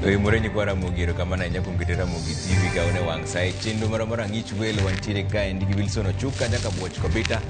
Oimore nyikwa Ramogi, erokamano ahinya kuom keto Ramogi TV ka une wang' sa e chenro moro mar Ang'ich Welo. Wantiere kaendi gi Wilson Ochuka nyaka Buoch Kobita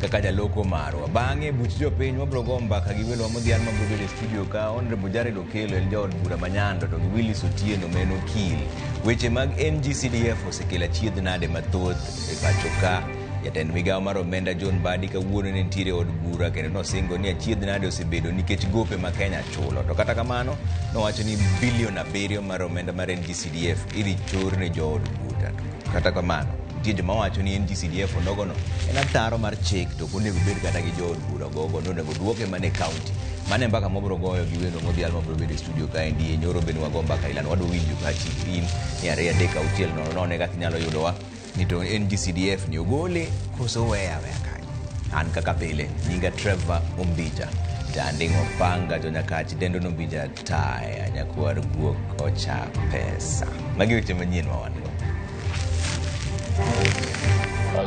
kaka jaloko marwa. Bang'e buch jopiny wabiro go mbaka gi welowa modhial mabiro bedo e studio ka Honorable Jared Okello en jaod bura ma Nyando to gi Willis Otieno ma en okil. Weche mag NGCDF osekelo achiedh nade mathoth e pacho ka. Jatend migawo mar omenda John Mbadi kawuono ne nitiere e od bura kendo nosingo ni achiedh nade osebedo nikech gope ma Kenya chulo. To kata kamano, nowacho ni bilion abiriyo mar omenda mar NGCDF idhi chor ne jood bura. To kata kamano, nitie joma wacho ni NGCDF onogono en ataro mar chik to ok onego bed kata gi jood bura gogo, nonego duoke mana e kaunti. Mano e mbaka mwabiro goyo gi wendo modhial mabiro bedo e studio kaendi e nyoro bende wago mbaka ilano wadwa winjo pachi in ni 2 3 6 0 0 kaka inyalo yudowa. Ni to NGCDF ni ogole koso oweye aweya kanyo. An kaka pile, nyinga Trevor Ombija. Janding'o panga jo Nyakach dendo Nombija taya nyakwar guok ocha pesa. Magi weche manyien ma wan go.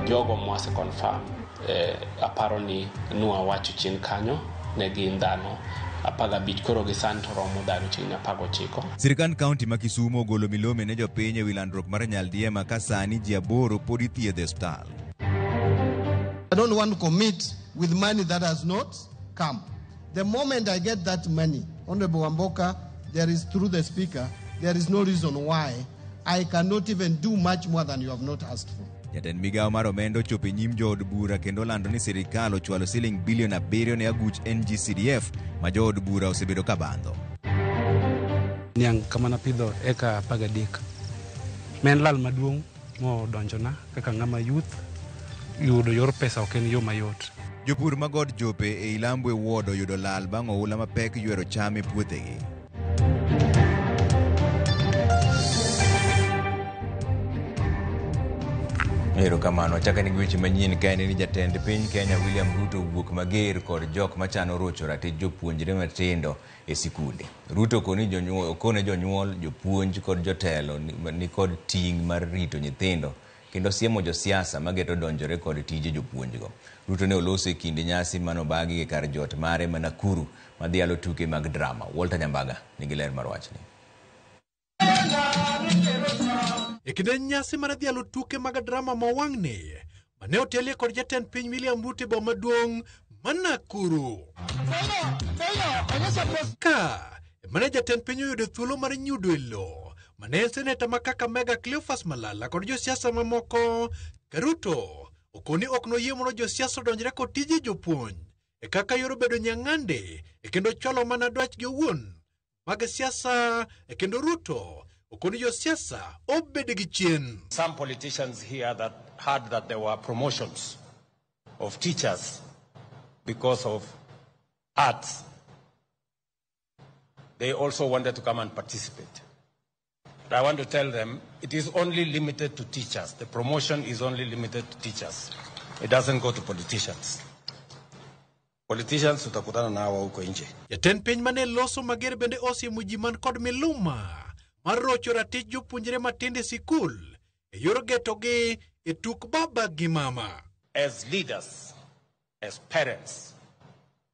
Jogo mwase confirm aparo ni nwawacho chien kanyo ne gin dhano 15 koro gi sani to romo dhano chiegni 19. Sirkand kaunti ma Kisumu ogolo milome ne jopiny ewi landruok mar nyaldiema ka sani ji aboro pod ithiedho e osiptal. I don't want to commit with money that has not come. The moment I get that money, Honorable Wamboka, there is, through the speaker, there is no reason why I cannot even do much more than you have not asked for. Jatend migawo mar omenda ochopo e nyim jood bura kendo olando ni sirikal ochwalo siling bilion abiriyo ne aguch NGCDF ma jood bura osebedo ka bandho. Niang' kama napidho eka 13. Ma en lal maduong' modonjona kaka ng'ama youth yudo yor pesa ok en yo mayot. Jopur ma God Jope e Ilambwe Ward oyudo lal bang' oula mapek ywero cham e puothegi. Erokamano. Achako ni gi weche manyien ka en ni jatend piny Kenya William Ruto owuok mager kod jok machano rocho ratich jopuonjre matindo e sikunde. Ruto okone jonyuol, jopuonj kod jotelo ni kod ting' mar rito nyithindo kendo siemo josiasa mageto donjore kod tije jopuonjgo. Ruto ne oloso e kinde nyasi manobagi e kar jot mare ma Nakuru madhialo tuke mag drama. Walter Nyambaga nigi ler mar wachni. E kinde nyasi mar dhialo tuke mag drama ma wang'ni mane otelie kod jatend piny William Ruto e boma maduong' ma Nakuru. Ka mane jatend piny oyudo thuolo mar nyudo e lowo mane en seneta ma Kakamega Cleophas Malala kod josiasa mamoko, ka Ruto okoni ok noyie mondo josiasa odonjre kod tije jopuonj e kaka yor bedo nyang'ande e kendo chwalo mana dwachgi owuon mag siasa e kendo Ruto okoni josiasa obed gi chien. Some politicians here that heard that there were promotions of teachers because of arts. They also wanted to come and participate. But I want to tell them it is only limited to teachers. The promotion is only limited to teachers. It doesn't go to politicians. Politicians utakutana na hawa huko nje. Jatend piny mane loso mager bende osiemo ji man kod miluma mar rocho ratich jopuonjre matindo e sikul e yor getogi e tuk baba gi mama. As leaders, as parents,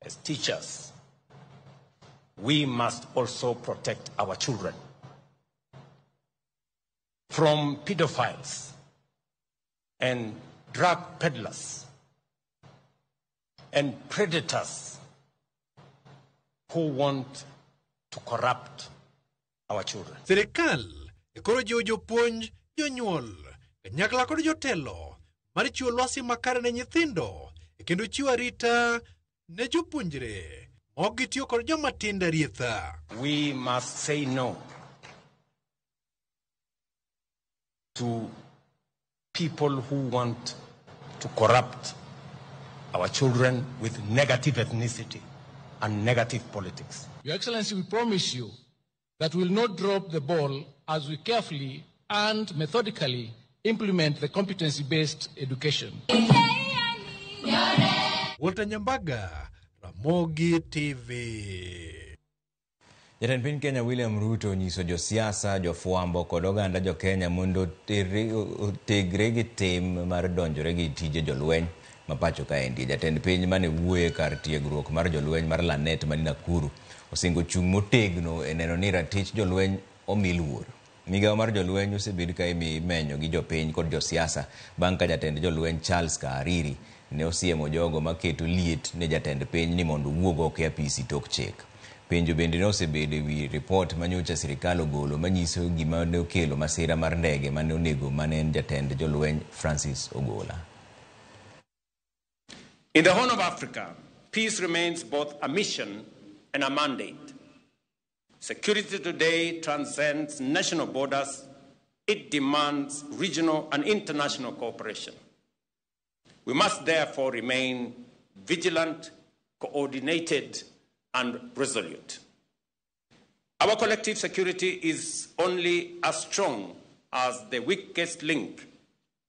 as teachers, we must also protect our children from pedophiles and drug peddlers and predators who want to corrupt our children. Sirikal e koro jiwo jopuonj, jonyuol, kanyakla kod jotelo mar chiwo lwasi makare ne nyithindo e kendo chiwo arita ne jopuonjre ma ok gitiyo kod joma tindo arietha. We must say no to people who want to corrupt our children with negative ethnicity and negative politics. Your Excellency, we promise you that we will not drop the ball as we carefully and methodically implement the competency-based education. Walter Nyambaga, Ramogi TV. Jatend piny Kenya William Ruto onyiso josiasa, jofwambo kod oganda jo Kenya mondo otegre gi tim mar donjore gi tije jolweny ma pacho kaendi. Jatend piny mane wuoyo e kar tiegruok mar jolweny mar Lanet mani Nakuru osingo chung' motegno e neno ni ratich jolweny omi luor. Migawo mar jolweny osebed ka imenyo gi jopiny kod josiasa bang' ka jatend jolweny Charles Kahariri ne osiemo jogo maketo liet ne jatend piny ni mondo owuog oko e apisi tok chik. Penjo bende ne osebedo ewi ripot manyocha sirikal ogolo manyiso gima ne okelo masira mar ndege mane onego mane en jatend jolweny Francis Ogola. In the Horn of Africa, peace remains both a mission and a mandate. Security today transcends national borders. It demands regional and international cooperation. We must therefore remain vigilant, coordinated, and resolute. Our collective security is only as strong as the weakest link,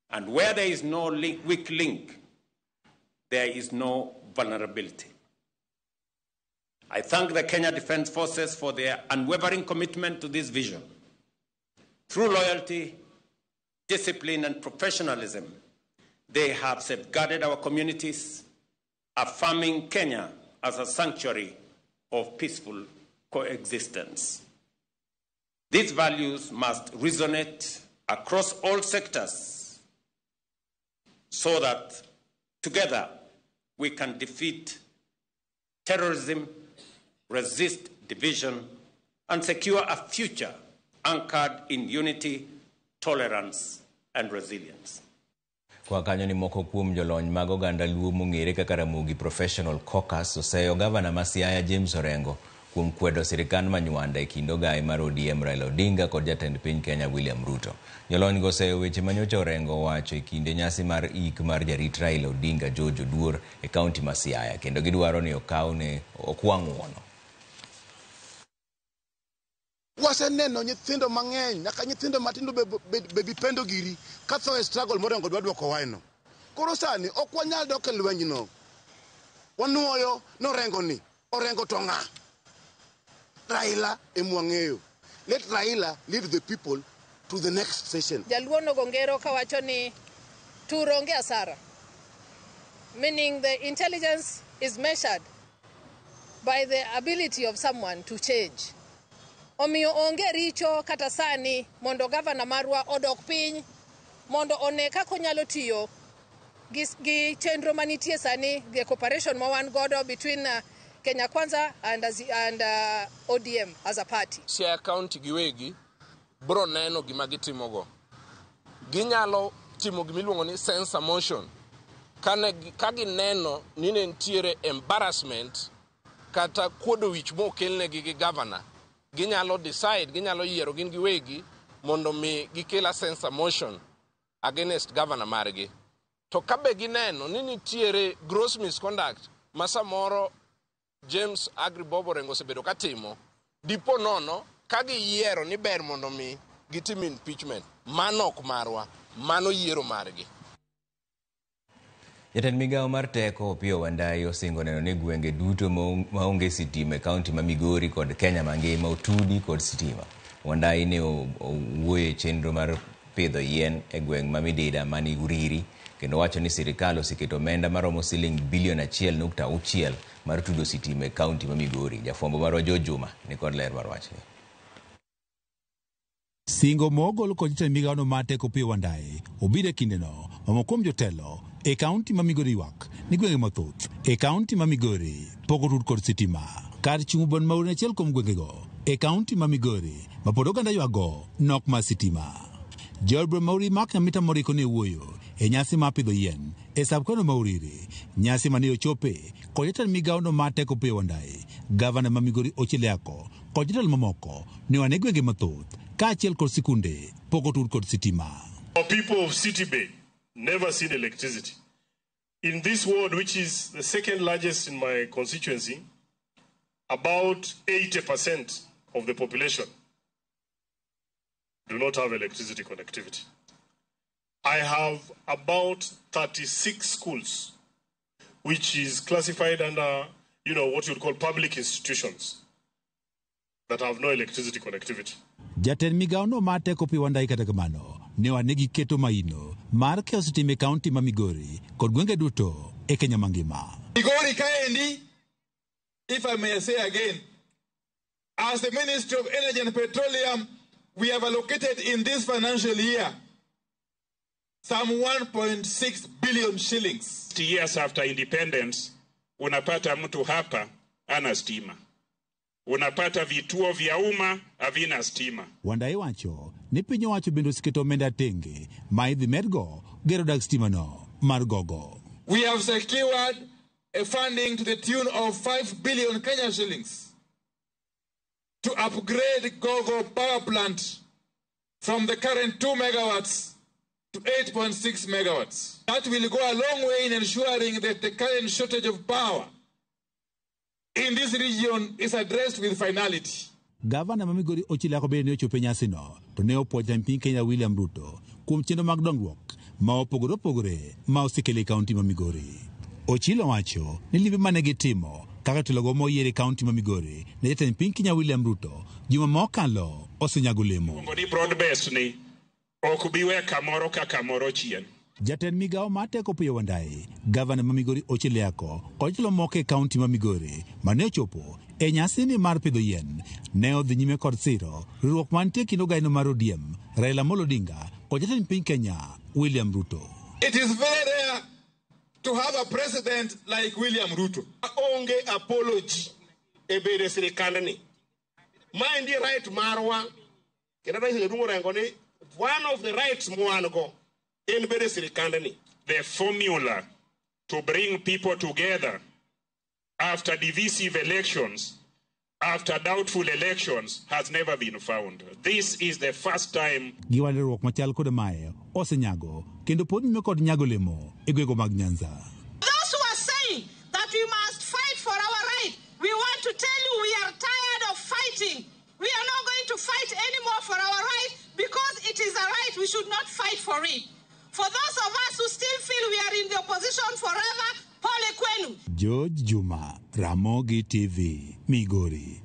and where there is no weak link, there is no vulnerability. I thank the Kenya Defence Forces for their unwavering commitment to this vision. Through loyalty, discipline, and professionalism, they have safeguarded our communities, affirming Kenya as a sanctuary of peaceful coexistence. These values must resonate across all sectors so that together we can defeat terrorism, resist division, and secure a future anchored in unity, tolerance, and resilience. Kwa kanyo ni moko kuom jolony mag oganda Luo mong'ere kaka Ramogi Professional Caucus oseyo gavana ma Siaya James Orengo kuom kwedo sirikand Manywanda e kind ogaye mar ODM Raila Odinga kod jatend piny Kenya William Ruto. Jolony go oseyo weche manyocha Orengo owacho e kinde nyasi mar ik mar jarit Raila Odinga George Oduor e kaunti ma Siaya kendo gidwaro ni okawne okwa ng'uono. Waseneno nyithindo mang'eny nyaka nyithindo matindo be bipendo giri katho e struggle morengo dwa duoko waeno. Koro sani ok wanyal dok e lwenyno. Wanuoyo norengo ni Orengo to ng'a? Raila emwang'eyo. Let Raila lead the people to the next session. Jaluo nogo ngero kawacho ni tur onge asara. Meaning the intelligence is measured by the ability of someone to change. Omiyo onge richo kata sani mondo gavana marwa odok piny mondo one kaka onyalo tiyo gi chenro manitie sani, the cooperation ma wan godo between Kenya Kwanza and ODM as a party. Siaya County giwegi bro neno gima gitimogo. Ginyalo timo gimiluongo ni censor motion. Ka gineno ni ne nitiere embarrassment kata kuodo wich mokelnegi gi governor, ginyalo decide, ginyalo yiero gin giwegi mondo mi gikel a censor motion against governor margi. To kabe gineno ni nitiere gross misconduct ma samoro James Agri Bob Orengo osebedo katimo, dipo nono ka giyiero ni ber mondo mi gitim impeachment. Mano ok marwa, mano yiero margi. Jatend migawo mar teko Opiyo Wandayi osingo neno ni gwenge duto maonge sitima e kaunti ma Migori kod Kenya mangima otudi kod sitima. Wandayi ne owuoyo e chenro mar pidho yien e gweng' ma Midida mani Uriri kendo wacho ni sirikal oseketo omenda maromo siling bilion 1.6 mar tudo sitima e kaunti ma Migori. Jafwambo marwa George Juma ni kod ler mar wachni. Singo mogol kod jatend migawono mar teko Opiyo Wandayi obiro e kindeno mamoko kuom jotelo e kaunti ma Migori ywak ni gwenge mathoth e kaunti ma Migori pok otud kod sitima. Kar chung' Bon Mauri en achiel kuom gwengego e kaunti ma Migori ma pod oganda ywago nok mar sitima. Jood Bon Mauri Mark Nyamita Moriko ne wuoyo e nyasi mar pidho yien e sub-county ma Uriri, nyasi mane ochope kod jatend migawono mar teko Opiyo Wandayi, gavana ma Migori Ochieng Lyako kod jotelo mamoko ne wane gwenge mathoth kaachiel kod sikunde pok otud kod sitima. Our people of City Bay never seen electricity. In this ward, which is the second largest in my constituency, about 80% of the population do not have electricity connectivity. I have about 36 schools, which is classified under, what you would call public institutions, that have no electricity connectivity. Jatend migawono mar teko Opiyo Wandayi kata kamano ne wane giketo maino mar keyo sitima e kaunti ma Migori kod gwenge duto e Kenya mangima. Migori kaendi, if I may say again, as the Ministry of Energy and Petroleum, We have allocated in this financial year some 1.6 billion shillings. Years after independence, unapata mtu hapa ana stima. Unapata vituo vya umma havina stima. Wandayi wacho ni piny owacho bende oseketo omenda tenge ma idhi medgo gero dag stimano mar gogo. We have secured a funding to the tune of 5 billion Kenya shillings to upgrade Gogo power plant from the current 2 megawatts to 8.6 megawatts. That will go a long way in ensuring that the current shortage of power in this region is addressed with finality. Gavana ma Migori Ochilo Ayacko bende ne ochopo e nyasino to ne opuoyo jatend piny Kenya William Ruto kuom chenro mag dongruok ma opogore opogore ma osekelo e kaunti ma Migori. Ochilo wacho ni limbe mane gitimo kaka jotelogo moyier e kaunti ma Migori ne jatend piny Kenya William Ruto juma mokalo osenyago olemo. Ni broad based ni ok bi we kamoro ka kamoro chien. Jatend migawo mar teko Opiyo Wandayi, gavana ma Migori Ochilo Ayacko kod jotelo moko e kaunti ma Migori mane ochopo e nyasini mar pidho yien ne odhi nyime kod siro riwruok mantie kind ogaino mar ODM Raila Amolo Odinga kod jatend piny Kenya William Ruto. It is very rare to have a president like William Ruto. Onge apology e bedo e sirikandni. Maendi right marwa kendo rais jaduong' orengo ni one of the rights mwan go en bedo e sirikandni. The formula to bring people together after divisive elections, after doubtful elections, has never been found. This is the first time. Giwa riwruok machal kod mae osenyago kendo pod nyime kod nyago olemo e gwenge mag Nyanza. Those who are saying that we must fight for our right, we want to tell you we are tired of fighting. We are not going to fight anymore for our right because it is a right. We should not fight for it. For those of us who still feel we are in the opposition forever, pole kwenu. George Juma, Ramogi TV, Migori.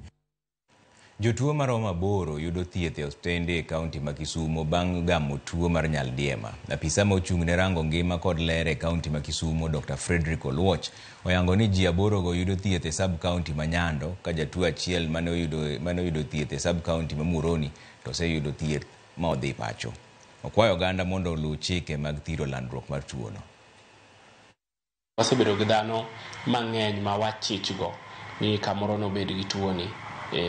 Jotuo maromo 8 yudo thieth e osiptende e kaunti ma Kisumu bang' gamo tuo mar nyaldiema. Apisa ma ochung' ne rango ngima kod ler e kaunti ma Kisumu, Dr. Frederick Oluoch, oyango ni ji 8 go yudo thieth e sub-county ma Nyando, ka jatuo achiel mane oyudo thieth e sub-county ma Muhoroni to oseyudo thieth ma odhi pacho. Okwayo oganda mondo oluw chike mag thiro landruok mar tuono. Wasebedo gi dhano mang'eny ma wachichgo ni kamoro nobed gi tuoni.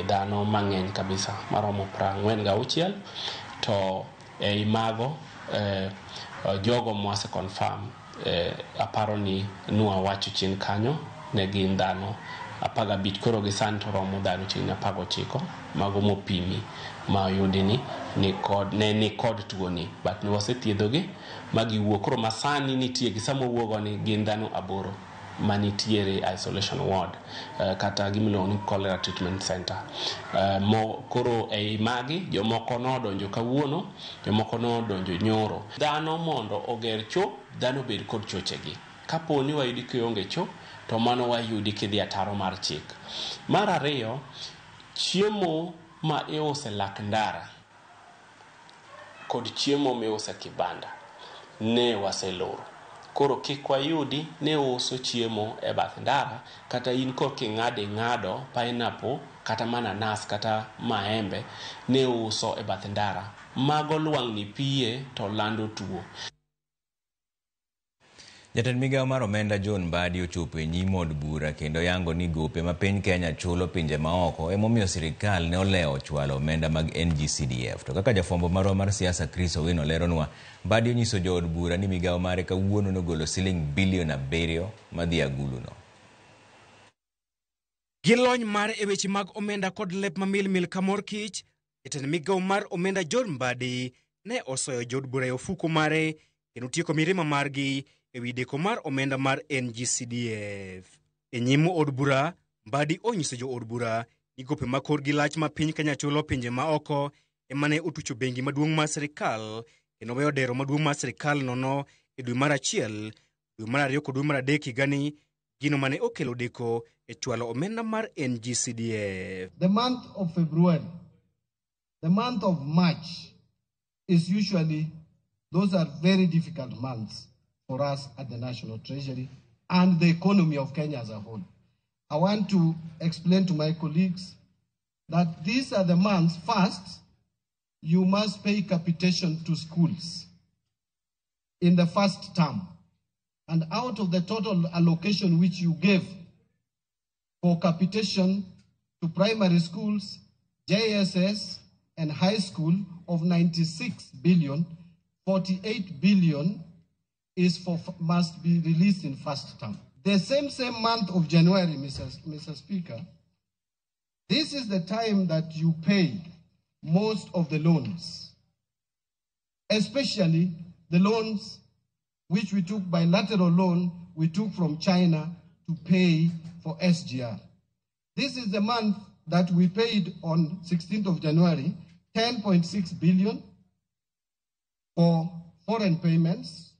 Dhano mang'eny kabisa maromo 46 to ei mago jogo mwase confirm aparo ni nwa wacho chien kanyo ne gin dhano 15 koro gi sani to romo dhano chien 19 mago mopimi ma oyudi ni ni kod tuoni but ne wasethiedhogi ma giwuok. Koro masani nitie gi sama owuogo ni gin dhano 8 manitiere isolation ward kata gimiluongo ni cholera treatment center. Koro ei magi jomoko nodonjo kawuono, jomoko nodonjo nyoro. Dhano mondo oger cho, dhano bed kod chochegi. Kapo ni wayudi kionge cho, to mano wayudi kidhi ataro mar chik. Mar ariyo, chiemo ma iuso e lak ndara kod chiemo miuso e kibanda ne waseloro. Koro kik wayudi ne uso chiemo e bath ndara, kata in kor king'ado ing'ado pineapple kata mananas kata maembe ne uso e bath ndara. Mago lwang'ni piye to lando tuo. Jatend migawo mar omenda John Mbadi ochopo e nyim od bura kendo yango ni gope ma piny Kenya chulo pinje maoko emomiyo sirikal ne olewo chwalo omenda mag NGCDF. To kaka jafwambo marwa mar siasa Chris Owino leronwa, Mbadi onyiso jood bura ni migawo mare kawuono nogolo siling bilion 7 madhi aguluno. Gi lony mare e weche mag omenda kod lep mamilmil ka mor kich, jatend migawo mar omenda John Mbadi ne osoyo jood bura e ofuko mare kendo tieko mirima margi e wi deko mar omenda mar NGCDF. E nyim od bura, Mbadi onyiso jo od bura ni gope ma korgi lach ma piny Kenya chulo pinje ma oko ema ne otucho bengi maduong' mar sirikal kendo weyo dero maduong' mar sirikal nono e dwe mar 1, dwe mar 2 kod dwe mar 3 higani, gino mane okelo deko e chwalo omenda mar NGCDF. The month of February, the month of March is usually, those are very difficult months for us at the National Treasury and the economy of Kenya as a whole. I want to explain to my colleagues that these are the months, first, you must pay capitation to schools in the first term. And out of the total allocation which you gave for capitation to primary schools, JSS, and high school of 96 billion, 48 billion is for, must be released in first term. The same month of January, Mr. Speaker, this is the time that you pay most of the loans, especially the loans which we took bilateral loan we took from China to pay for SGR. This is the month that we paid on 16th of January, 10.6 billion for foreign payments.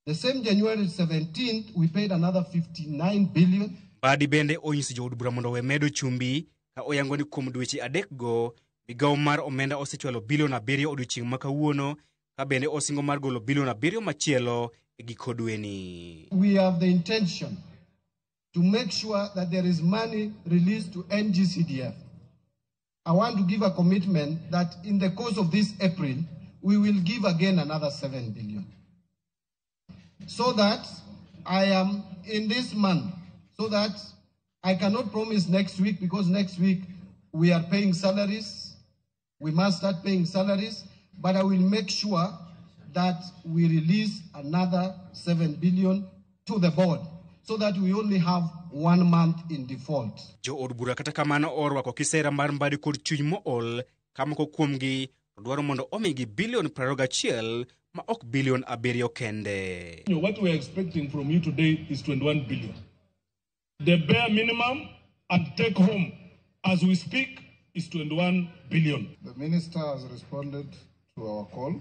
The same January 17th, we paid another 59 billion. Mbadi bende onyiso jood bura mondo owe medo chumbi ka oyango ni kuom dweche adekgo migawo mar omenda osechwalo bilion 7 odiochieng' ma kawuono ka bende osingo mar golo bilion 7 machielo e giko dweni. We have the intention to make sure that there is money released to NGCDF. I want to give a commitment that in the course of this April, we will give again another 7 billion. So that I am in this month, so that I cannot promise next week, because next week we are paying salaries. We must start paying salaries, but I will make sure that we release another 7 billion to the board, so that we only have 1 month in default. Jo od bura kata kamano orwako kisera mar Mbadi kod chuny mool ka moko kuomgi to dwaro mondo omigi bilion 21 ma ok bilion 7 kende. What we are expecting from you today is 21 billion. The bare minimum and take home as we speak is 21 billion. The minister has responded to our call.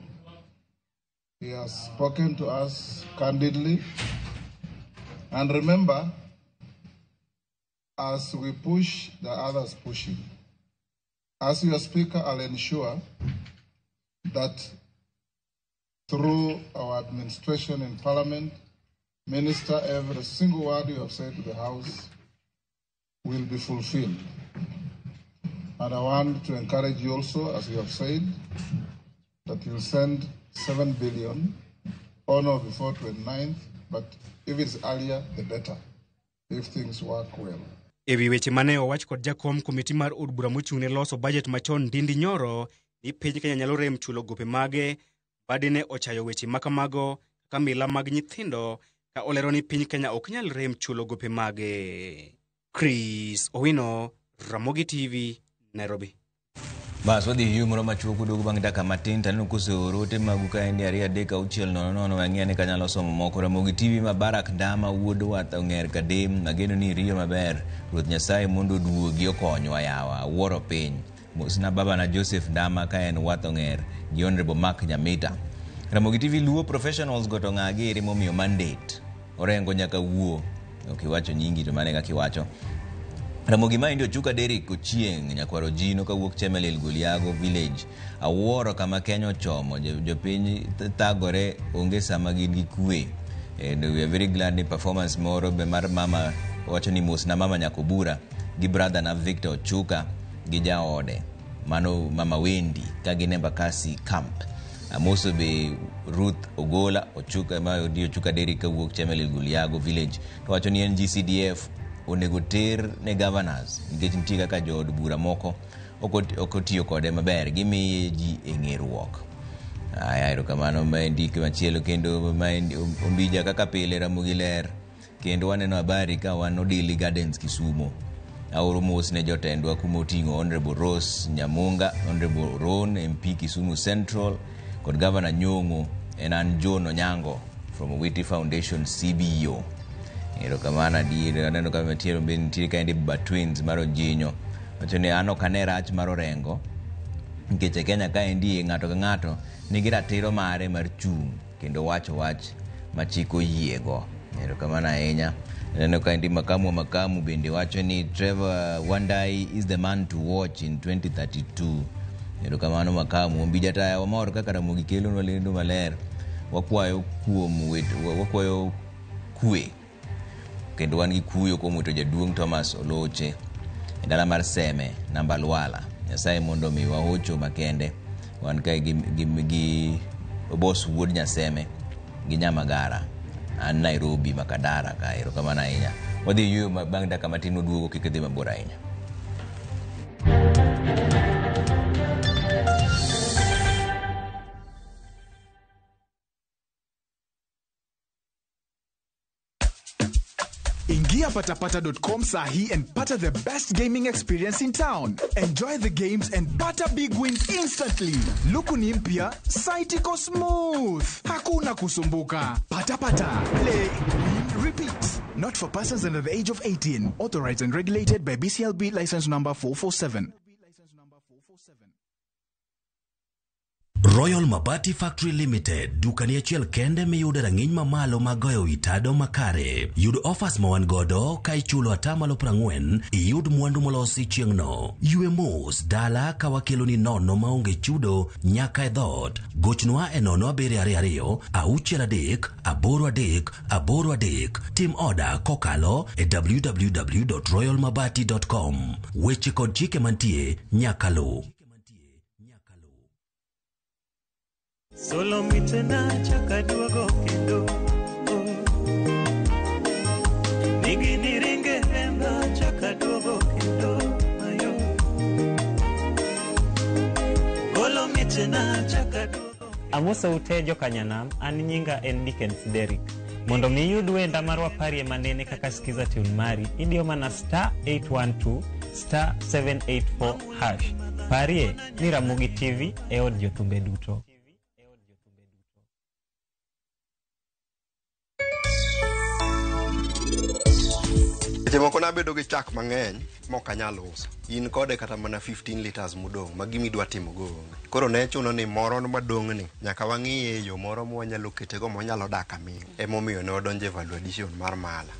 He has spoken to us candidly. And remember, as we push, the others pushing. As your speaker, I'll ensure that through our administration in Parliament, Minister, every single word you have said to the House will be fulfilled. And I want to encourage you also, as you have said, that you'll send 7 billion on or before 29th, but if it's earlier, the better, if things work well. Ewi weche mane owach kod jakom komiti mar od bura mochung' ne loso budget machon Ndindi Nyoro ni piny Kenya nyalo rem chulo gope mage, Mbadi ne ochayo weche makamago kaka mila mag nyithindo ka olero ni piny Kenya ok nyal rem chulo gope mage. Chris Owino, Ramogi TV, Nairobi. Bas wadhi yuo moro machuok uduogo bang' dakika matin to aneno koseoro ote magu kaendi 2 3 6 0 0 wang'e ni kanyalo somo moko. Ramogi TV ma Barak Ndama wuod Wath Ong'er Kadem, ageno ni iriyo maber. Ruoth Nyasaye mondo oduogi okonywa yawa, awuoro piny. Mosna babana Joseph Ndama ka en Wath Ong'er gi Honorable Mark Nyamita. Ramogi TV Luo professionals go to ng'a giri momiyo mandate. Orengo nyaka wuo. Ok iwacho nyingi to mane kaka iwacho. Ramogi maendi Ochuka Derrick Ochieng' nyakwaro Jino kawuok Chemelil Goliago village. Awuoro kama Kenya ochomo, jopiny thagore onge sama gin gi kwe. And we are very glad ni performance moro be mar mama wacho ni mosna mama Nyakobura gi brother na Victor Ochuka gi jaode mano mama Wendy ka gin e Embakasi camp. Amoso be Ruth Ogola Ochuka ma Ochuka Derrick kawuok Chemelil Goliago village. To wacho ni NGCDF onego ter ne governors nikech nitie kaka jood bura moko ok otiyo kode maber, gimiye ji e ng'eruok. Aya, erokamano. Maendi machielo kendo maendi Ombija kaka pile Ramogi ler kendo waneno habari ka wan Odili Gardens Kisumo. Aoro mos ne jotendwa kuma oting'o Honorable Rose Nyamunga, Honorable Ron MP Kisumu Central kod Governor Nyong'o en an John Onyango from Owiti Foundation CBO. Erokamano adier. Aneno ka nitie be nitie kaendi Baba Twins mar Ojinyo wacho ni an ok ane rach mar Orengo nikech e Kenya kaendi ng'ato ka ng'ato nigi ratiro mare mar chung' kendo wacho wach ma chik oyiego. Erokamano ahinya. Aneno kaendi Makamu wa Makamu bende wacho ni Trevor Wandai is the man to watch in 2032. Erokamano Makamu. Ombija Taya wamor kaka Ramogi kelonwa lendo maler. Wakwayo kuom wakwayo kwe kendo wan gi kuyo kuom wito jaduong' Thomas Oloche e dala mar Seme namba Lwala. Nyasaye mondo omiwa hocho makende. Wan kae gi, gi, gi Obos wuod Nyaseme gi Nyamagara. An Nairobi Makadara ka erokamano ahinya. Wadhi yueyo bang' dakika matin waduogo kik idhi mabor ahinya. Ingia patapata.com sahi and pata the best gaming experience in town. Enjoy the games and pata big wins instantly. Luku ni mpya, site iko smooth. Hakuna kusumbuka. Patapata, play, win, repeat. Not for persons under the age of 18. Authorized and regulated by BCLB license number 447. Royal Mabati Factory Limited, dukani achiel kende miyude rang'iny mamalo mag goyo wi tado makare. Yud offers ma wan godo ka ichulo atamalo 40 iyud mwandu molosi chieng'no. Ywe mos dala ka wakeloni nono maonge chudo nyaka e dhoot. Gochnwa e 0722 63 83 83. Tim oda kokalo e www.royalmabati.com. Weche kod chike mantie nyaka luw. Solo mitena chaka duogo kendo oh. Nigi niringe hemba chaka duogo kendo ayo. Golo mitena chaka duogo. Amosou te jokanyanam, an nyinga en Dickens Derrick. Mondo mi iyud wenda mar waparie manene kaka skiza tune mari, idiyo mana star 812 star 784 hash. Parie ni Ramogi TV e od jothumbe duto. Seche moko nabedo gi chak mang'eny mok anyal uso. In kode kata mana 15 liters modong' ma gima idwa timo go onge. Koro ne chuno ni moro madong' ni nyaka wang'iye e yo moro mwanyalo ketego monyalo dak aming'a. Emomiyo ne wadonjo e value addition mar mala.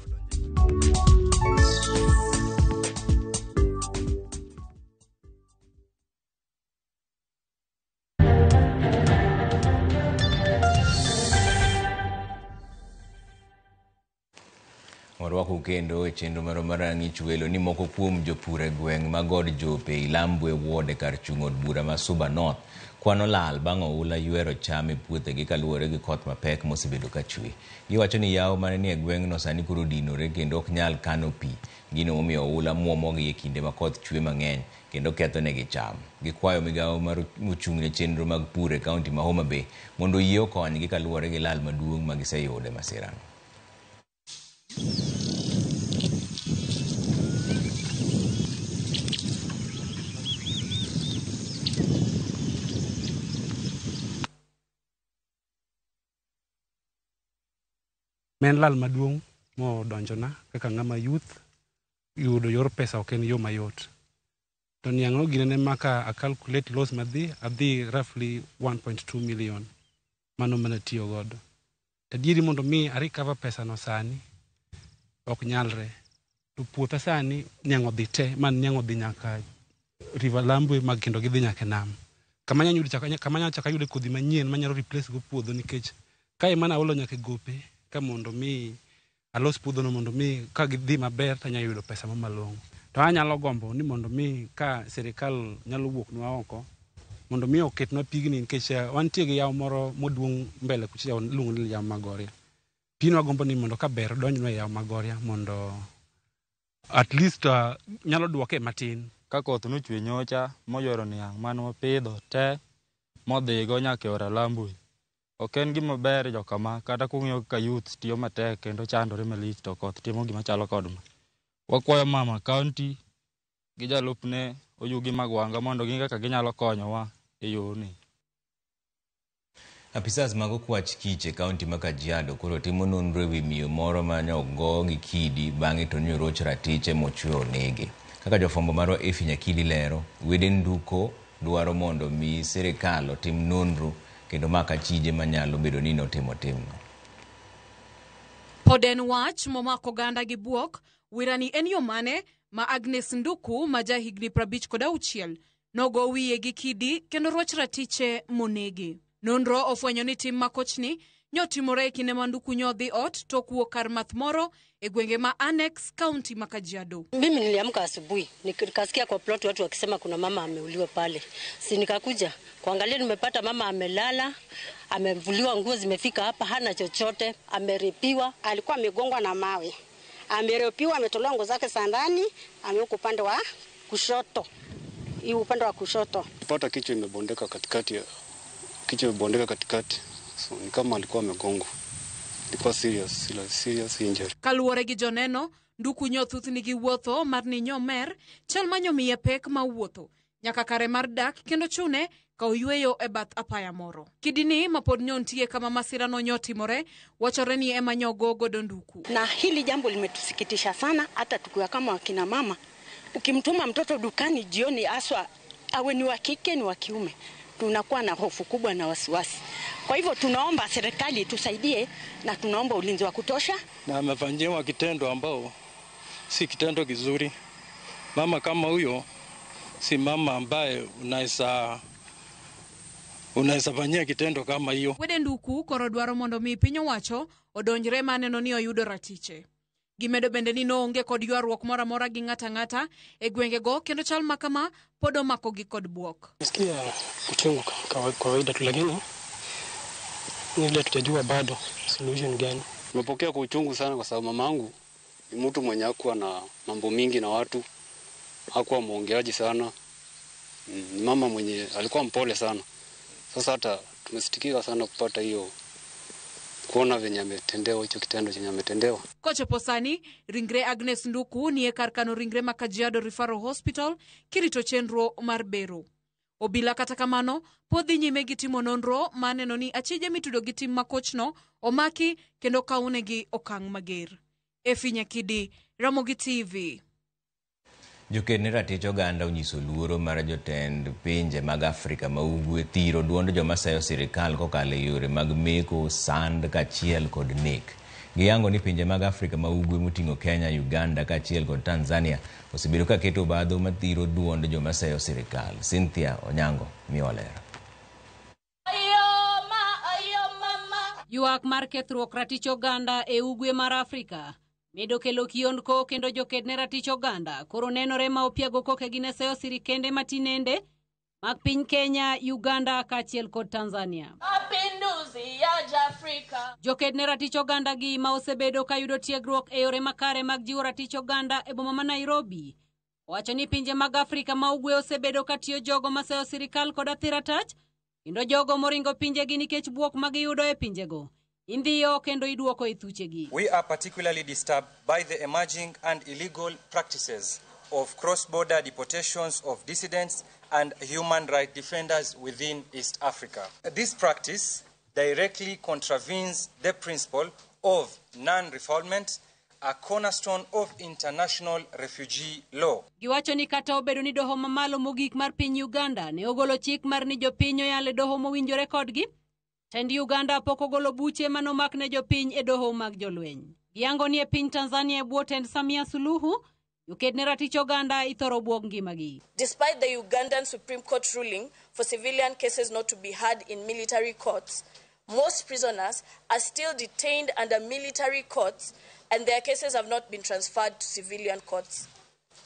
Warwakou kendo e chenro marwa mar rang'ich welo ni moko kuom jopur e gweng' ma God Jope Ilambwe Ward e kar chung' od bura ma Suba North kwano lal bang' oula ywero cham e puothegi kaluwore gi koth mapek mosebedo ka chwe. Giwacho ni yawo mane ni e gweng'no sani koro odinore kendo ok nyal kano pi, gino momiyo oula muomogi e kinde ma koth chwe mang'eny kendo ketho negi cham. Gikwayo migawo mar mochung' ne chenro mag pur e kaunti ma Homa Bay mondo oyie okonygi kaluwore gi lal maduong' ma giseyudo e masirano. Ne en lal maduong' modonjona kaka ng'ama youth yudo yor pesa ok en yo mayot. To niang' no gine ne maka a calculate loss madhi adhi roughly 1.2 million mano mana tiyo godo. Tadieri mondo mi a recover pesa no sani ok nyalre. To puotha sani niang' odhi te man niang' odhi nyaka River Lambwe mag kendo gidhi nyaka e nam. Kama anyalo yudo chak kama anyalo chako ayude kodhi manyien manyalo replace go puodho nikech kae mana aolo nyaka e gope ka mondo mi alos puodhono mondo mi ka gidhi maber to anyalo yudo pesa mo malong'o. To anyalo gombo ni mondo mi ka sirikal nyalo wuoknwa oko mondo mi oketnwa pigni nikech wantie gi yawo moro maduong' mbele kucha yawo iluongo ni yawo Magoria. Pino wagombo ni mondo ka ber donjnwa e yawo Magoria mondo at least nyalo duoke matin. Ka koth nochwe nyocha moywero niang' mane wapidho te modhigo nyaka e Aora Lambwe. Ok en gima ber jokama kata kung'iyo kaka youth tiyo matek kendo chandore malich to koth timo gima chalo kod ma. Wakwayo mama county gi jalupne Oyugi Magwanga mondo ging'e kaka ginyalo konyowa e yorni. Apisas mag okwach kich e kaunti ma Kajiado koro timo nonro e wi miyo moro mane ogo gi kidi bang'e to noroch ratiche mochwe onege. Kaka jofwambo marwa Effie Nyakili lero, wede Nduko dwaro mondo mi sirikal otim nonro kendo mak achije manyalo bedo ni notimo timno. Pod en wach momako oganda gi buok, wirani en yo mane ma Agnes Nduku ma ja higni 56 nogo wiye gi kidi kendo roch ratiche monege. Nonro ofwenyo ni tim makochni Nyotimore e kinde ma Nduku nyodhi ot tok wuok kar math moro e gwenge ma Annex, kaunti ma Kajiado. Mimi niliamka asubuhi nikasikia kwa plot watu wakisema kuna mama ameuliwa pale, si nikakuja kuangalia, nimepata mama amelala, amevuliwa nguo zimefika hapa, hana chochote, ameripiwa. Alikuwa amegongwa na mawe, ameripiwa, ametolewa nguo zake za ndani, amewekwa upande wa kushoto, hii upande wa kushoto. Pata kichwa imebondeka katikati, kichwa imebondeka katikati, so ni kama alikuwa amegongwa. Ilikuwa serious injury. Kaluwore gi joneno, Nduku nyothuth nigi wuotho mar ni nyomer, chal ma nyomiye pek ma wuotho nyaka kare mar dak kendo chune ka oyweyo e bath apaya moro. Kidini ma pod nyontie kama masira no nyotimore, wachore ni ema nyogo godo Nduku. Na hili jambo limetusikitisha sana, hata tukiwa kama wakina mama, ukimtuma mtoto dukani jioni, haswa awe ni wa kike ni wa kiume, tunakuwa na hofu kubwa na wasiwasi. Kwa hivyo tunaomba serikali tusaidie na tunaomba ulinzi wa kutosha. Na amefanyiwa kitendo ambao si kitendo kizuri. Mama kama huyo si mama ambaye unaweza fanyia kitendo kama hiyo. Wede Nduku koro dwaro mondo mi piny owacho odonjre maneno ni oyudo ratiche. Gimedo bende ni noonge kod ywaruok moro amora gi ng'ata ng'ata e gwengego kendo chal ma kama pod omakogi kod bwok. Nasikia uchungu kawaida tu, lakini ni ile tutajua bado solution gani. Nimepokea kwa uchungu sana kwa sababu mamangu ni mtu mwenye hakuwa na mambo mingi na watu, hakuwa muongeaji sana. Ni mama mwenye alikuwa mpole sana. Sasa hata tumesitikika sana kupata hiyo, kuona venye ametendewa hicho kitendo chenye ametendewa. Kochopo sani, ringre Agnes Nduku nie kar kano ringre ma Kajiado Referral Hospital kirito chenro mar bero. Obila kata kamano pod dhi nyime gi timo nonro maneno ni achije mitudo gi tim makochno omaki kendo kawnegi okang' mager. Efi Nyakidi, Ramogi TV. Joked ne ratich oganda onyiso luoro mar jotend pinje mag Afrika ma ugwe thiro duond joma seyo sirikal kokalo e yore mag meko, sand kaachiel kod nek. Giyango ni pinje mag Afrika ma ugwe moting'o Kenya, Uganda kaachiel kod Tanzania osebedo ka keto obadho mathiro duond joma seyo sirikal. Cynthia Onyango miyo ler. Ywak mar kethruok ratich oganda e ugwe mar Afrika medo kelo kiondko kendo joked ne ratich oganda koro nenore ma opiago kokegi ne seyo sirikende matinende mag piny Kenya, Uganda kaachiel kod Tanzania. Joked ne ratich oganda gi ma osebedo ka yudo tiegruok e yore makare mag jiwo ratich oganda e boma ma Nairobi owacho ni pinje mag Afrika ma ugwe osebedo ka tiyo jogo maseyo sirikal kod athira tach kendo jogo moringo pinjegi nikech bwok magiyudo e pinjego indhiyo kendo iduoko e thuchegi. We are particularly disturbed by the emerging and illegal practices of cross-border deportations of dissidents and human rights defenders within East Africa. This practice directly contravenes the principle of non-refoulement, a cornerstone of international refugee law. Giwacho ni kata obedo ni doho mamalo mogik mar piny Uganda ne ogolo chik mar ni jopiny oyal e doho mowinjore kodgi, tend Uganda pok ogolo buche manomak ne jopiny e doho mag jolweny. Giyango ni e piny Tanzania e bwo tend Samia Suluhu, joked ne ratich oganda ithoro bwog ngimagi. Despite the Ugandan Supreme Court ruling for civilian cases not to be heard in military courts, most prisoners are still detained under military courts and their cases have not been transferred to civilian courts.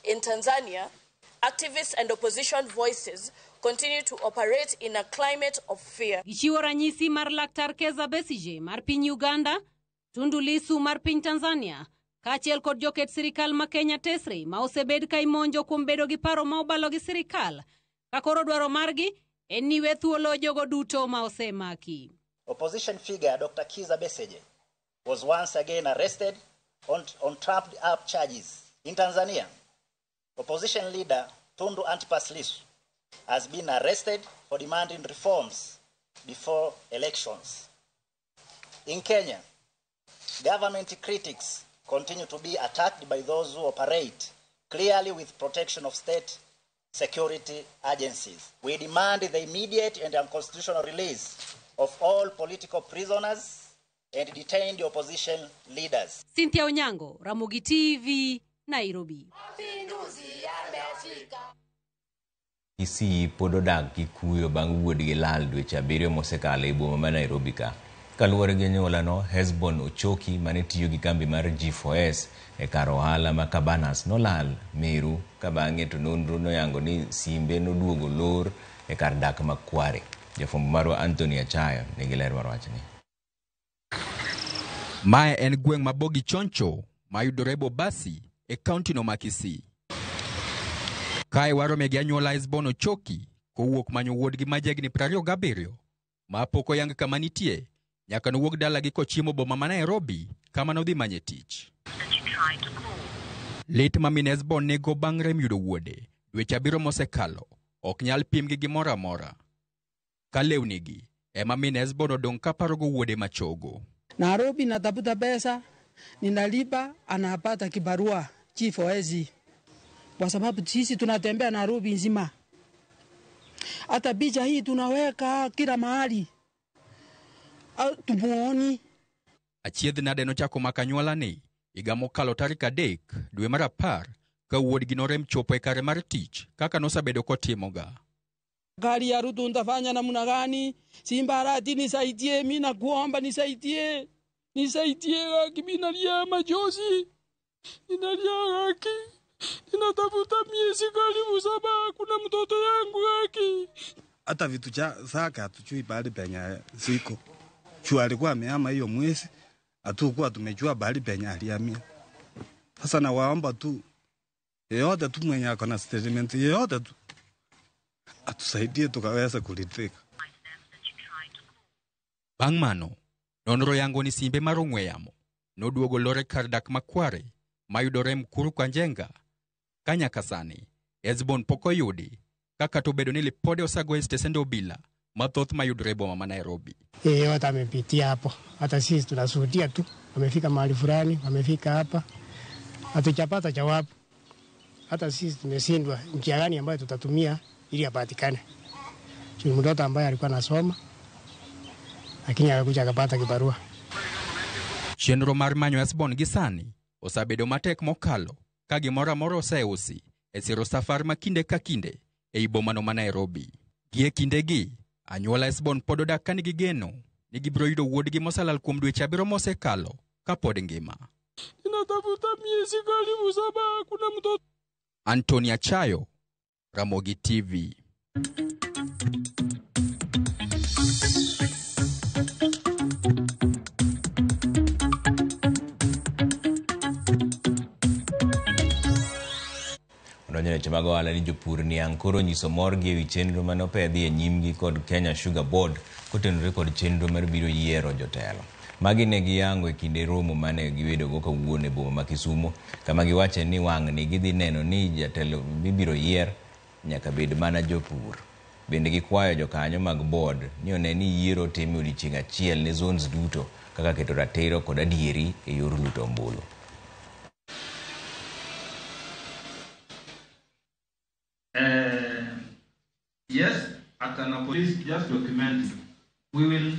In Tanzania, activists and opposition voices continue to operate in a climate of fear. Gichiwo ranyisi mar Laktar Kizza Besigye mar piny Uganda, Tundu Lissu mar piny Tanzania, kaachiel kod joket sirikal ma Kenya Tesre ma osebed ka imonjo kuom bedo gi paro ma obalo gi sirikal, ka koro dwaro margi en ni we thuolo jogo duto ma osemaki. Opposition figure Dr. Kizza Besigye was once again arrested on trumped up charges. In Tanzania, opposition leader Tundu Antipas Lissu has been arrested for demanding reforms before elections. In Kenya, government critics continue to be attacked by those who operate clearly with protection of state security agencies. We demand the immediate and unconstitutional release of all political prisoners and detained opposition leaders. Cynthia Onyango, Ramogi TV, Nairobi. Kisii pod odak gi kuyo bang' wuodgi lal dweche 7 mosekalo e boma ma Nairobi ka. Kaluwore gi anyuolano, Hesbon Ochoki mane tiyo gi kambi mar G4S e kar ohala ma Cabanas nolal Meru ka bang'e to nonro noyango ni simbe noduogo lor e kar dak ma Kware. Jafwambo marwa Anthony Achayo nigi ler mar wachni. Mae en gweng' ma Bogi Choncho mayudore Bobasi e kauntino ma Kisii. Kae warome gi anyuola Hesbon Ochoki kowuok manyo wuodgi ma jahigni 27 ma pok oyang kama nitie nyaka nowuog dalagi kochimo boma ma Nairobi kama nodhi manye tich. Lit ma min Hesbon nigo bang' rem yudo wuode dweche 7 mosekalo ok nyal pim gi gimoro amora. Ka lewnigi ema min Hesbon odong' kaparogo wuode machogo. Nairobi natafuta pesa, ninalipa, anapata kibarua chief hawezi, kwa sababu sisi tunatembea Nairobi nzima. Hata picha hii tunaweka kila mahali, tumuoni. Achiedh nade nochako mako anyuolani higa mokalo tarik 3 dwe mar 10 ka wuodgi norem chopo e kare mar tich kaka nosebedo kotimoga. Gari ya Ruto nitafanya namna gani? Simba Arati nisaidie, mimi nakuomba nisaidie. Nisaidie haki, mimi nalia machozi. Ninalia haki. Ninatafuta miezi karibu 7 kuna mtoto yangu haki. Hata vitu cha saka hatujui pahali penye ziko. Chu alikuwa amehama hiyo mwezi, hatukuwa tumejua pahali penye alihamia. Sasa nawaomba tu yeyote tu mwenye ako na statement yeyote tu atusaidie tukaweza kuridhika. Bang' mano, nonro yango ni simbe mar ong'we yamo noduogo lore kar dak ma Kware mayudore Mukuru kwa Njenga. Ka nyaka sani, Hesbon pok oyudi kaka to obedo ni lipode osego e stesende obila mathoth mayudore e boma ma Nairobi. Yeyote amepitia hapo, hata sisi tunashuhudia tu, amefika mahali fulani, amefika hapa, hatujapata jawabu. Hata sisi tumeshindwa njia gani ambayo tutatumia ili apatikane. Ni mtoto ambaye alikuwa anasoma lakini akakuja akapata kibarua. Chenro mar manyo Hesbon gi sani osebedo matek mokalo ka gimoro amora oseusi e siro safar ma kinde ka kinde ei bomano ma Nairobi. Gie kindegi, anyuola Hesbon pod odak ka nigi geno ni gibiro yudo wuodgi moselal kuom dweche 7 mosekalo kapod ngima. Ninatafuta miezi karibu 7 kuna mtoto. Anthony Achayo, Ramogi TV. Odonjo weche mag ohala ni jopur niang' koro onyiso morgi ewi chenro mane opedhi e nyimgi kod Kenya Sugar Board kotenore kod chenro mar biro yiero jotelo. Magi ne giyango e kinde romo mane gibedogo kawuono e boma ma Kisumu, kama giwache ni wang'ni gidhi neno ni jatelo mibiro yier nyaka bed mana jopur. Bende gikwayo jokanyo mag board ni one ni yiero otim e odiechieng' achiel ne zones duto kaka keto ratiro kod adieri e yor luto ombulu. Yes, I can please just document it. We will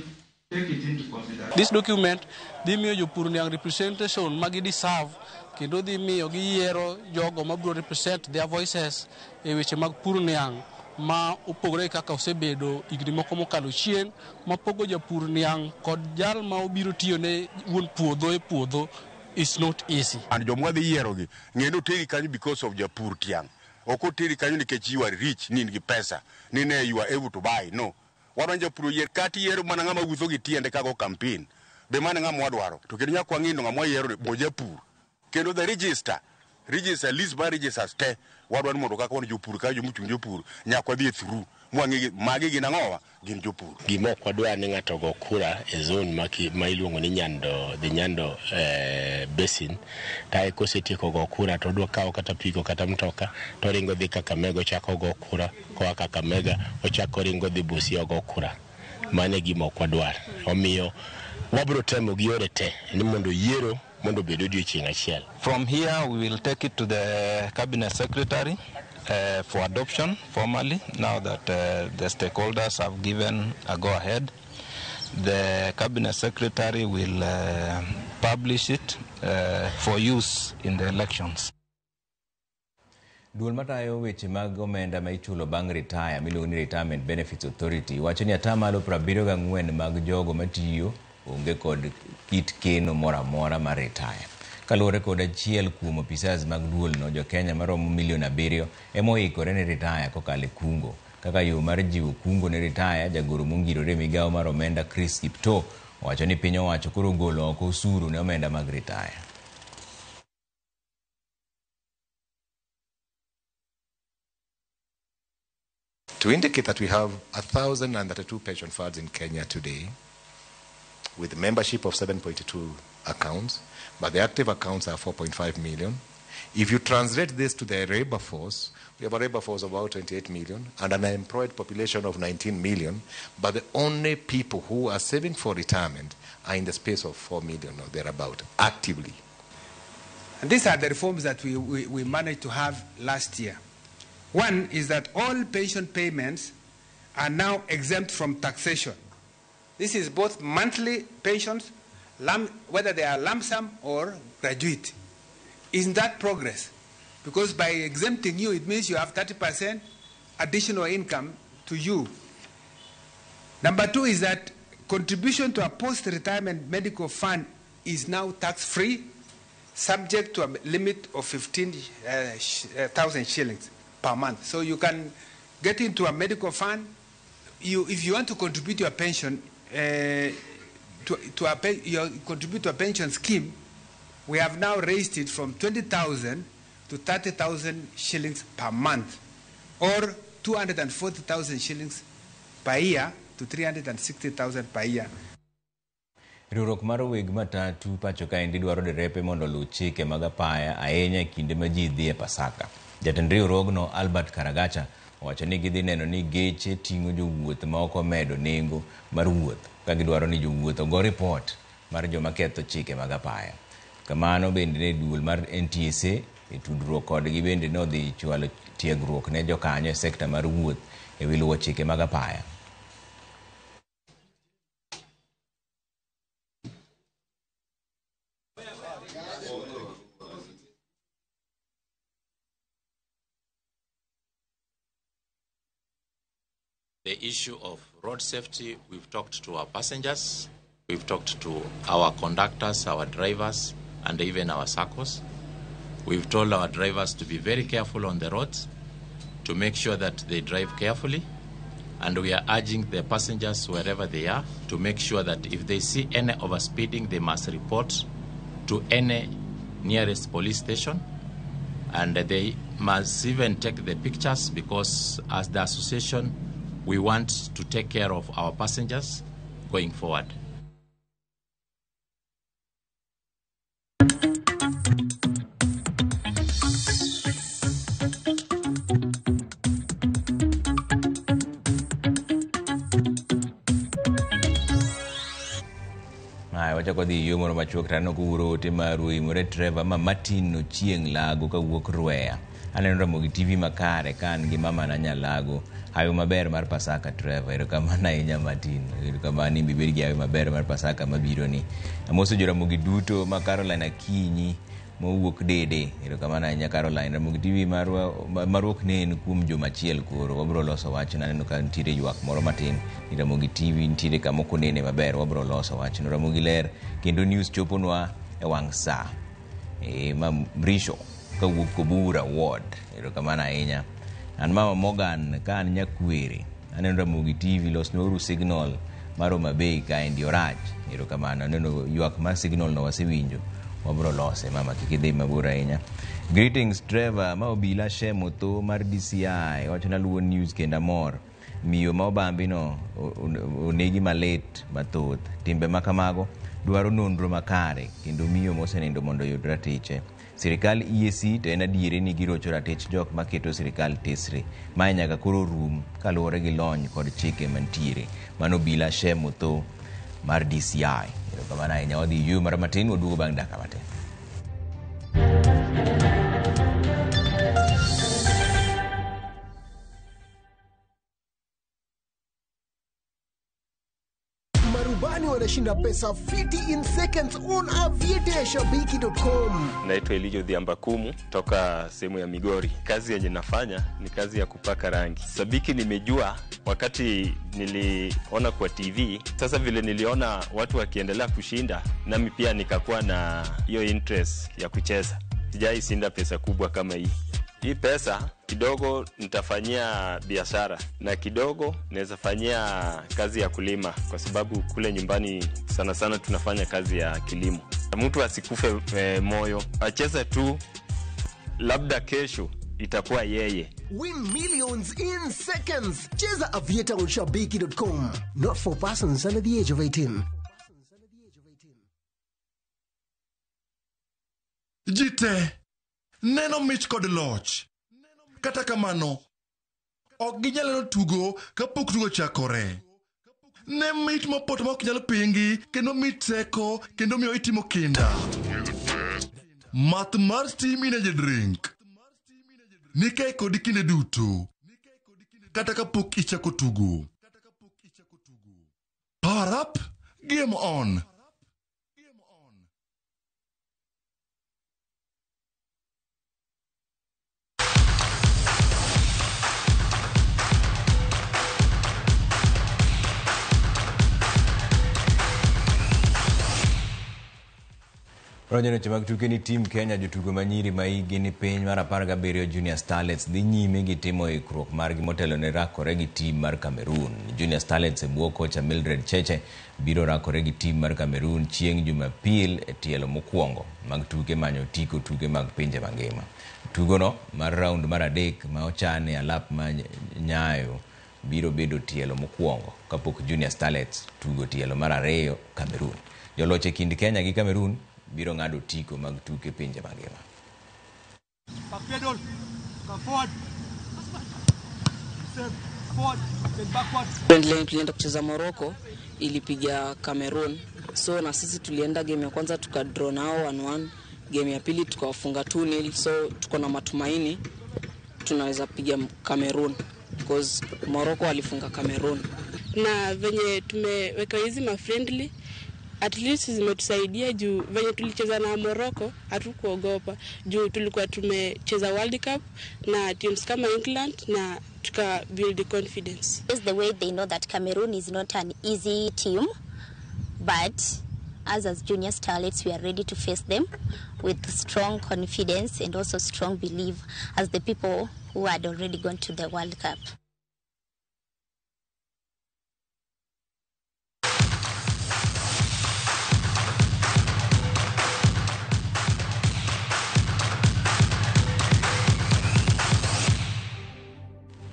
take it into consideration. This document dhi miyo jopur niang' representation ma gi deserve kendo dhi miyo giyiero jogo mabiro represent their voices e weche mag pur niang' ma opogore kaka osebedo higni moko mokalo chien mapogo japur niang' kod jal ma obiro tiyo ne wuon puodho e puodho is not easy. And jomwa dhi yiero gi ng'e ni oteri kanyo because of japur tiang'. Ok oteri kanyo nikech you are rich, ni in gi pesa, ni ne you are able to buy. No. Wadwa ni japur oyier kata iyiero mana ng'ama wuotho gi tiende kago campaign. Be mano e ng'ama wadwaro. To kendo nyaka wang'i ni ng'ama wayiero ni bo japur. Kendo the register, list mar registers te, wadwa ni mondo kaka wan jopur ka jomochung' jopur, nyaka wadhi e through. Mwang'e magi gin ang'owa, gin jopur. Gima ok wadwar ni ng'ato ogo kura e zone ma iluongo ni Nyando, the Nyando Basin, kae kosetieko go kura to odwa kawo kata apiko kata mtoka to oringo dhi Kakamega ochako go kura, koa Kakamega ochako ringo dhi Busia ogo kura. Mano e gima ok wadwar. Omiyo wabiro temo gi yore te ni mondo yiero mondo obed odiochieng' achiel. From here we will take it to the cabinet secretary for adoption formally, now that the stakeholders have given a go-ahead. The cabinet secretary will publish it for use in the elections. Duol matayo weche mag omenda ma ichulo bang' retire miluongo ni Retirement Benefits Authority wacho ni atamalo 74 mag jogo matiyo onge kod kit keno moro amora mar ritaya. Kaluwore kod achiel kuom opisas mag duolno, jo-Kenya maromo milion 7 ema oikore ne ritaya kokalo e kungo. Kaka yo mar jiwo kungo ne ritaya, jagoro mongirore e migawo mar omenda Chris Kiptoo owacho ni piny owacho koro ogolo oko osuru ne omenda mag ritaya. To indicate that we have 1,032 pension funds in Kenya today, with membership of 7.2 accounts, but the active accounts are 4.5 million. If you translate this to the labor force, we have a labor force of about 28 million and an unemployed population of 19 million, but the only people who are saving for retirement are in the space of 4 million or thereabout, actively. And these are the reforms that we managed to have last year. One is that all pension payments are now exempt from taxation. This is both monthly pensions, whether they are lump sum or gratuity. Isn't that progress? Because by exempting you, it means you have 30% additional income to you. Number two is that contribution to a post-retirement medical fund is now tax-free, subject to a limit of 15,000 shillings per month. So you can get into a medical fund. If you want to contribute your pension, contribute to a pension scheme, we have now raised it from 20,000 to 30,000 shillings per month, or 240,000 shillings per year to 360,000 per year. Riwruok mar weg matatu pacho kaendi dwaro derepe mondo oluw chike mag apaya ahinya e kinde ma ji dhi e Pasaka. Jatend riwruogno Albert Karagacha owacho ni gidhi neno ni geche ting'o jowuoth ma ok omedo nengo mar wuoth ka gidwaro ni jowuoth ogo ripot mar joma ketho chike mag apaya. Kamano bende ne duol mar NTSA e tudruok kodgi bende nodhi chwalo tiegruok ne jokanyo e sekta mar wuoth e wi luwo chike mag apaya. The issue of road safety, we've talked to our passengers, we've talked to our conductors, our drivers, and even our SACCOs. We've told our drivers to be very careful on the roads, to make sure that they drive carefully, and we are urging the passengers wherever they are to make sure that if they see any overspeeding, they must report to any nearest police station, and they must even take the pictures, because as the association, we want to take care of our passengers going forward. Wachako dhi yo moro machuok to aneno kowuoro ote maru oimore Trevor ma Martin Ochieng' Lago kawuok Rweya. Aneno Ramogi TV makare ka an gi mama na Nyalago. Hayo maber mar Pasaka Trevor. Erokamano ahinya Martin. Erokamano in bibed gi hayo maber mar Pasaka mabiro ni. Amoso jo Ramogi duto ma Caroline Akinyi mowuok Dede. Erokamano ahinya Caroline. Ramogi TV marwa ok nen kuom juma achiel koro. Wabiro loso wachno. Aneno ka nitiere ywak moro matin ni Ramogi TV nitiere kama ok onene maber. Wabiro loso wachno. Ramogi ler kendo news choponwa e wang' sa. Ma Mrisho kawuok Kobura Ward. Erokamano ahinya. An Mama Morgan ka an Nyakwere. Aneno Ramogi TV losnwauru signal mar Homa Bay kaendi orach. Erokamano. Aneno ywak mar signal no wasewinjo. Wabiro lose mama kik idhi mabor ahinya. Greetings Trevor, ma obila Shem Otho mar DCI wacho na luwo news kendo amor. Miyo ma obambi no onegi malit mathoth. Timbe ma kamago dwaro nonro makare kendo miyo mosenindo mondo oyud ratiche. Sirikal EAC to en adieri ni girocho ratich jok maketo sirikal tesre. Mae nyaka koro rum kaluwore gi lony kod chike mantiere. Mano obila Shem Otho mar DCI. Erokamano ahinya. Wadhi yueyo mara matin, waduogo bang' dakika matin. Marubani wa wanashinda pesa fiti in seconds on aviatashabiki.com. Naitwa Elijo Dhiamba Kumu toka sehemu ya Migori. Kazi yenye nafanya ni kazi ya kupaka rangi. Sabiki nimejua wakati niliona kwa TV. Sasa vile niliona watu wakiendelea kushinda, nami pia nikakuwa na hiyo interest ya kucheza. Sijai shinda pesa kubwa kama hii. Hii pesa kidogo nitafanyia biashara na kidogo naweza fanyia kazi ya kulima, kwa sababu kule nyumbani sana sana tunafanya kazi ya kilimo. Mtu asikufe moyo, acheze tu, labda kesho itakuwa yeye. Win millions in seconds. Cheza Aviator on shabiki.com. Not for persons under the age of 18. Ji te neno mich kod loch. Kata kamano, ok ginyal neno tugo kapok tugo chakore. Ne mit mopoto ma ok nyal pingi kendo mit teko kendo miyo itimo kinda. Math mar Steam Energy Drink ni kae kodi kinde duto kata kapok ichako tugo. Power up, game on. Roger weche mag tuke ni team Kenya jotugo manyiri ma higi ni piny mar 17 Junior Starlets dhi nyime gi timo ikruok margi motelo ne rakore gi team mar Cameroon. Junior Starlets e bwo kocha Mildred Cheche biro rakore gi team mar Cameroon chieng' Jumapil e tielo mokwongo mag tuke manyo otiko tuke mag pinje mangima. Tugono mar round mar 3 ma ochan e alap ma Nyayo biro bedo tielo mokwongo kapok Junior Starlets tugo tielo mar 2 Cameroon. Joloch e kind Kenya gi Cameroon biro ng'ado otiko mag tuke pinje mangima. Friendly tulienda kucheza Morocco, ilipiga Cameroon. So na sisi tulienda game ya kwanza tukadraw nao 1-1, game ya pili tukawafunga 2-0, so tuko na matumaini tunaweza piga Cameroon because Morocco walifunga Cameroon. Na venye tumeweka hizi ma friendly at least zimetusaidia juu venye tulicheza na Morocco hatukuogopa juu tulikuwa tumecheza World Cup na teams kama England na tuka build confidence. Is the way they know that Cameroon is not an easy team, but us as Junior Starlets, we are ready to face them with strong confidence and also strong belief as the people who had already gone to the World Cup.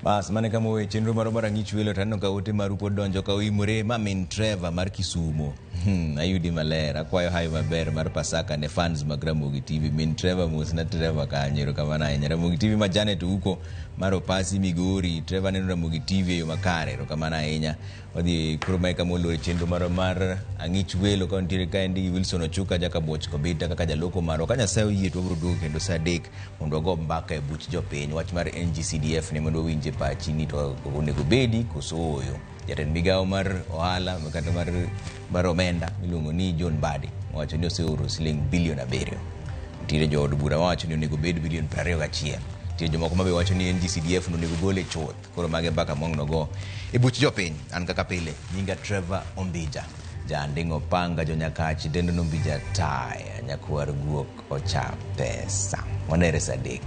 Bas, mane kama weche chenro marwa mar ang'ich welo to aneno ka ote maru pod donjo ka oimore ma min Trevor mar Kisumo. Ayudi maler, akwayo hayo maber mar Pasaka ne fans mag Ramogi TV. Min Trevor mosna Trevor kanyo, erokamano ahinya. Ramogi TV ma Janet Uko mar Opasi Migori, Trevor neno Ramogi TV e yo makare, erokamano ahinya. Wadhi koro mae kama olor chenro marwa mar ang'ich welo ka wantiere kaendi gi Wilson Ochuka Jakabuoch Kobita kaka jaloko marwa. Ka Nyasaye oyie to wabiro duogo kendo saa 3 mondo wago mbaka e buch jopiny. Wach mar NGCDF ne mondo wawinje pachi ni to onego bedi koso ooyo. Jatend migawo mar ohala kata mar omenda miluongo ni John Mbadi owacho ni oseoro siling bilion 7. Nitiere jood bura mawacho ni onego bed bilion 21. Nitie jomoko mabe wacho ni NGCDF onego gole chuth. Koro mage mbaka mwang' nogo e buch jopiny. An kaka pile nyinga Trevor Ombija. Janding'o panga jonyakach dendo nombija taya nyakwar guok ocha pesa. Wanere saa 3.